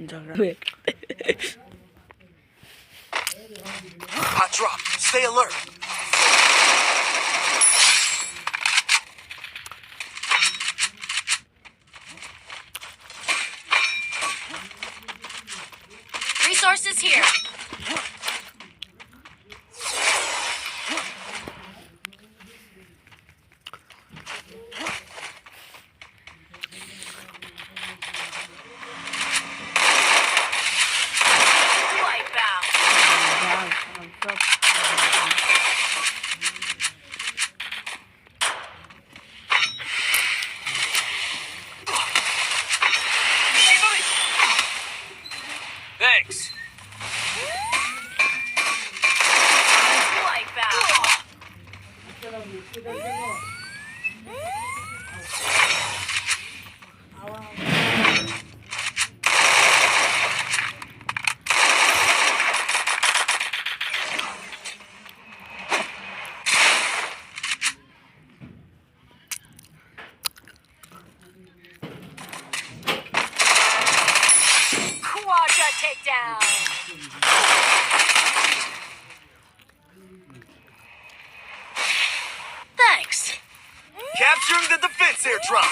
ঝগড়া। Hot drop. Stay alert. Resources here. Wipeout. সব। Thanks. Wipeout. Quadra takedown. Thanks. Capturing the defense airdrop.